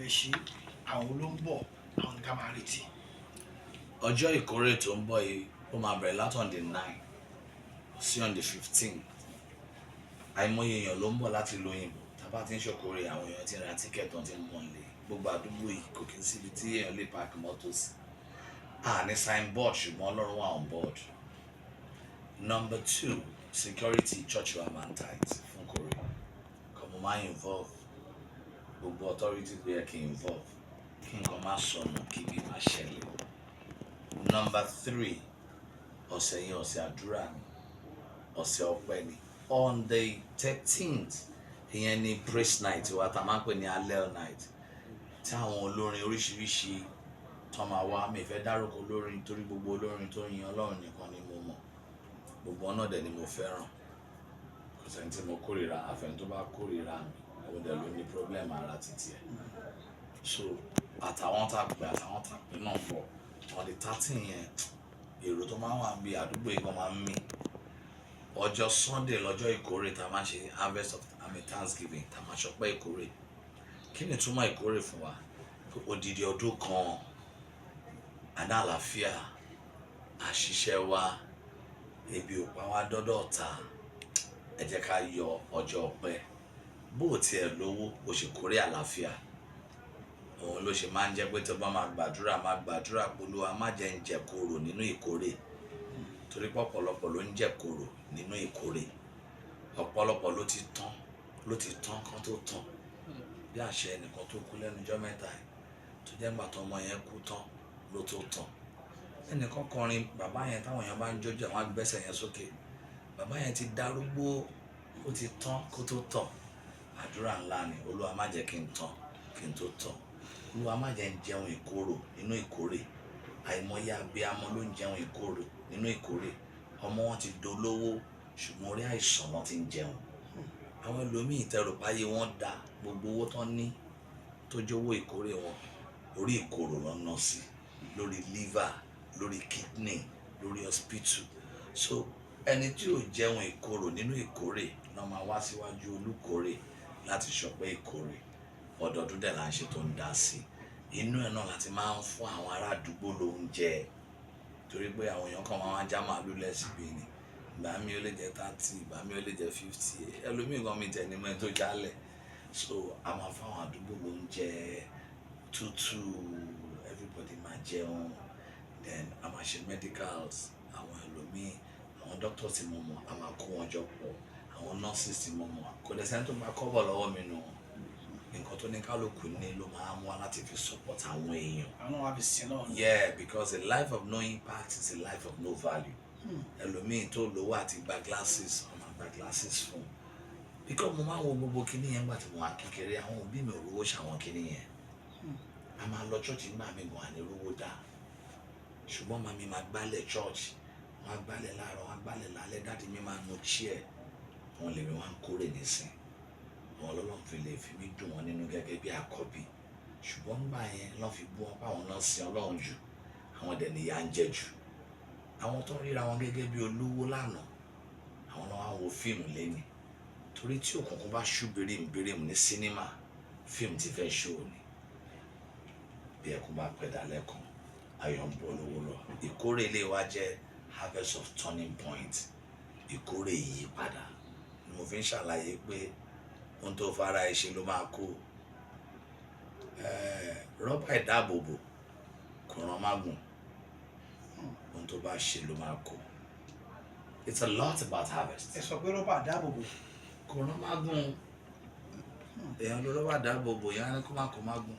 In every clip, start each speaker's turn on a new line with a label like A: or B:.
A: Fẹ́ ṣe, àwọn ló ń bọ̀, àwọn ní ká máa retí.
B: Ọjọ́ ìkórè tó ń bọ̀ yìí, ó máa bẹ̀rẹ̀ láti on the 9 sí on the 15. Àìmọye èèyàn ló ń bọ̀ láti ìlú òyìnbó. Tá a bá ti ń ṣèkórè, àwọn èèyàn ti ń ra ticket, wọ́n ti ń bọ̀ nílé. Gbogbo àdúgbò yìí, kò kí ń síbi tí èèyàn lè park mọ́tò sí. A ní signboard, ṣùgbọ́n Ọlọ́run wà on board. Number two, security church wa máa ń tight fún kórè kọ́. Mo máa ń involve gbogbo authority tó yẹ kí n involve, kí nǹkan má sọnù, kí ibi má ṣẹlẹ̀. Number three, ọ̀sẹ̀ yẹn, ọ̀sẹ̀ àdúrà ni, ọ̀sẹ̀ ọpẹ́ ni. On the 13th, ìyẹn ni praise night wa tá a máa ń pè ní alẹ́ night, tí àwọn olórin oríṣiríṣi tó máa wá. Mi fẹ́ dárúkọ olórin torí gbogbo olórin tó yin Ọlọ́run nìkan ni mo mọ̀. Gbogbo ọ̀nà dẹ̀ ni mo fẹ́ràn. Kò sẹ́ni tí mo kórìíra, àfẹni tó bá kórìíra mi, òun dẹ̀ ló ní problem ara títí ẹ̀. So àtàwọn tá a pè, àtàwọn tá a pè náà pọ̀. On the 13 yẹn, èrò tó máa ń wà bí àdúgbò yìí kan máa ń mì. Ọjọ́ Sunday lọ́jọ́ ìkórè tá a máa ń ṣe harvest of, I mean, thanksgiving, tá a máa ṣọpẹ́ ìkórè. Kí ni ìtumọ̀ ìkórè fún wa? Odidi ọdún kan, àná àlàáfíà, àṣìṣe wa, ebi ò pa wá dọ́dọ̀ ọ̀tá. Ẹ jẹ́ ká yọ ọjọ́ ọpẹ́. Bó o tiẹ̀ lówó, o sì kórè àlàáfíà. Òun ló ṣe máa ń jẹ́ pé tó bá máa gbàdúrà, máa gbàdúrà pé Olúwa, má jẹ́ ń jẹ korò nínú ìkórè, torí pé ọ̀pọ̀lọpọ̀ ló ń jẹ korò nínú ìkórè. Ọ̀pọ̀lọpọ̀ ló ti tán, ló ti tán kán tó tán. Bí àṣẹ ẹnìkan tó kú lẹ́nu ọjọ́ 3 yìí, tó jẹ́ ńgbà tọmọ yẹn kú tán ló tó tán. Ẹnìkan kọrin bàbá yẹn, táwọn èèyàn bá ń jójú, àwọn agbẹ́sẹ̀ yẹn sókè. Bàbá yẹn ti darúgbó, ó ti tán kó tó tán. Àdúrà ńlá ni. Olúwa, má jẹ́ kí n tán kí n tó tán. Olúwa, má jẹ́ ń jẹun ìkorò nínú ìkórè. Àìmọye abiyamọ ló ń jẹun ìkorò nínú ìkórè. Ọmọ wọn ti dolówó, ṣùgbọ́n orí àìsàn wọn ti ń jẹun. Àwọn ẹlòmíì tẹrù páyé wọn dá, gbogbo owó tán ní tó jẹ́ owó ìkórè wọn, orí ìkorò ló ń ná sí, lórí liver, lórí kidney, lórí hospital. So ẹni tí ò jẹun ìkorò nínú ìkórè náà máa wá síwájú olùkórè láti ṣọpẹ́ ìkórè. Ọdọọdún dẹ̀ là ń ṣe tó ń dá sí. Inú ẹ̀ náà láti máa ń fún àwọn ará àdúgbò lóúnjẹ, torí pé àwọn èèyàn kan máa ń já màálù lẹ́sìbí ni. Ìgbà mi ó lè jẹ́ 30, ìgbà mi ó lè jẹ́ 50, ẹlòmíì gan mi tẹ̀ ní mọ́ ẹni tó jálẹ̀. So a máa fún àwọn àdúgbò lóúnjẹ tútù, everybody máa jẹun. Then a máa ṣe medicals. Àwọn ẹlòmíì, àwọn doctors tí mo mọ̀, a máa kó wọn jọ pọ̀, àwọn nurses tí mo mọ̀, kò dẹ̀ sẹ́ni tó máa kọ́bọ̀ lọ́wọ́ mi nù. Nǹkan tó ní kálukú ní ló máa ń wá láti fi support àwọn èèyàn.
A: Àwọn náà wá fi sin náà.
B: Yeah, because a life of no impact is a life of no value. Ẹlòmíì tó lówó àti gba glasses, wọ́n máa gba glasses fún, because mo máa ń wo gbogbo kinní yẹn nígbà tí mo wà kékeré. Àwọn òbí mi ò rówó ṣàwọn kinní yẹn. A máa lọ church nígbà mi gan, àní rówó dá, ṣùgbọ́n màmí máa gbálẹ̀ church, wọ́n á gbálẹ̀ láàárọ̀, wọ́n á gbálẹ̀ lálẹ́. Daddy mi máa nu chair. Àwọn lèmi wá ń kórè nísìn. Àwọn Ọlọ́run fi lè fi mí dùn wọ́n nínú gẹ́gẹ́ bí àkọ́bí, ṣùgbọ́n ńgbà yẹn lọ́n fi bú wọn pé àwọn náà sin Ọlọ́run jù, àwọn dẹ̀ níyà ń jẹ jù. Àwọn tó ń ríra wọn gẹ́gẹ́ bí olówó lánàá, àwọn náà wá ń wo fíìmù lẹ́ni, torí tí òkùnkùn bá ṣú birim ní sinimá, fíìmù ti fẹ́ ṣó ni. Bí ẹkún bá pẹ́ dalẹ́ kan, ayọ̀ ń bọ̀ lówùúrọ̀. Ìkórè ilé wa jẹ́ harvest of turning point, ìkórè ìyípadà ni. Mo fi ń ṣàlàyé pé ohun tó fara ẹ ṣe ló máa kó. Rọ́bà ìdáàbòbò kò ràn mágùn. Ohun tó bá ṣe ló máa kó. It's a lot about harvest.
A: Ẹ sọ pé rọ́bà dáàbòbò
B: Kò ràn mágùn. Èèyàn ló rọ́bà dáàbòbò yẹn á ní kó má kó mágùn.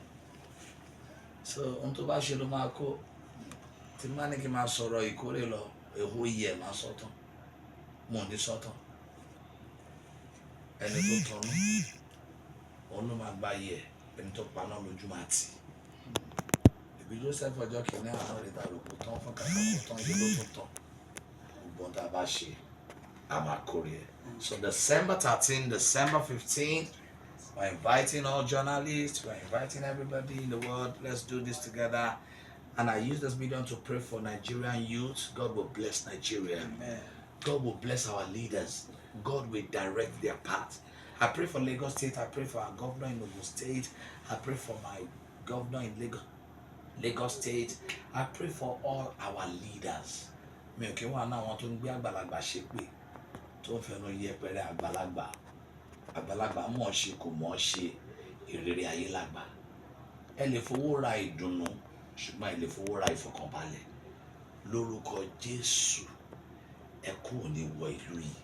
B: So ohun tó bá ṣe ló máa kó. Tí má ní kí n máa sọ̀rọ̀ ìkórè lọ, èho yẹ máa sọ́tàn, mo ò ní sọ́tàn. Ẹni tó tọ́nú, òun ló máa gba yẹ. Ẹni tó paná lójú máa tì. Ìbí Joseph ọjọ́ kìíní àná rẹ̀ ta rògbò tán fún kàkà kó tán, ìlú ló tún tán. Gbogbo ohun tá a bá ṣe, a máa kórè ẹ̀. So December 13, December 15, we're inviting all journalists, we're inviting everybody in the world. Let's do this together. And I use this medium to pray for Nigerian youth. God will bless Nigeria.
A: Amen.
B: God will bless our leaders. God will direct their path. I pray for Lagos State. I pray for our governor in Ogun State. I pray for my governor in Lagos State. I pray for all our leaders. Mi ò kí wà náà àwọn tó ń gbé àgbàlagbà ṣépè, tó ń fẹnu yẹpẹrẹ àgbàlagbà. Àgbàlagbà mọ̀ ọ́ ṣe, kò mọ̀ ọ́ ṣe, ìrírí ayé làgbà. Ẹ lè fowó ra ìdùnnú, ṣùgbọ́n ẹ lè fowó ra ìfọ̀kànbalẹ̀. Lórúkọ Jésù, ẹ kú ò ní wọ ìlú yìí.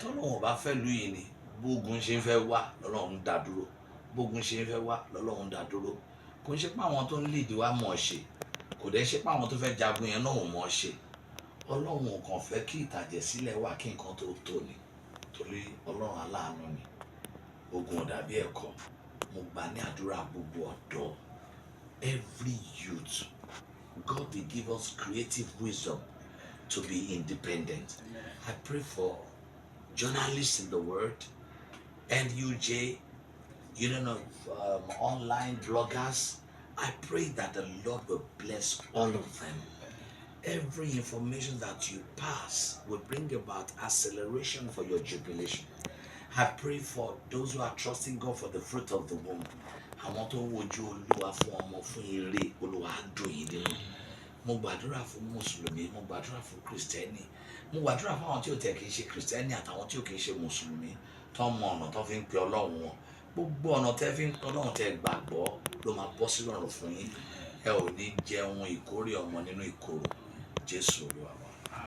B: Tọ́lọ́run ò bá fẹ́ ìlú yìí ni, bógun ṣe ń fẹ́ wá lọ́lọ́run dá dúró, bógun ṣe ń fẹ́ wá lọ́lọ́run dá dúró. Kò ń ṣe pé àwọn tó ń lead wa mọ̀ ọ́ ṣe, kò dẹ̀ ṣe pé àwọn tó fẹ́ jagun yẹn náà ò mọ̀ ọ́ ṣe. Ọlọ́run ò kàn fẹ́ kí ìtàjẹ̀sílẹ̀ wà kí nǹkan tó tó ni, torí Ọlọ́run aláàánú ni. Ogun ò dàbí ẹ̀kọ́. Mo gbà ní àdúrà, gbogbo ọ̀dọ́, every youth, God will give us creative wisdom to be independent. I pray for journalists in the world, NUJ, Union of Online Bloggers. I pray that the Lord will bless all of them. Every information that you pass will bring about acceleration for your jubilation. I pray for those who are trusting God for the fruit of the womb. Àwọn tó ń wojú Olúwa fún ọmọ, fún ire, Olúwa á dùn yín nínú. Mo gbàdúrà fún Mùsùlùmí, mo gbàdúrà fún Kìrìsìtẹ́nì, mo gbàdúrà fún àwọn tí ò tẹ̀ kì í ṣe Kìrìsìtẹ́nì àtàwọn tí ò kì í ṣe Mùsùlùmí, tó mọ ọ̀nà tó fi ń pe Ọlọ́run wọn. Gbogbo ọ̀nà tẹ́ fi ń pe Ọlọ́run tẹ́ gbàgbọ́ ló máa bọ́ sí ìrọ̀rùn fún yín. Ẹ ò ní jẹun ìkórè ọmọ nínú ìkorò. Jésù Olúwa wa.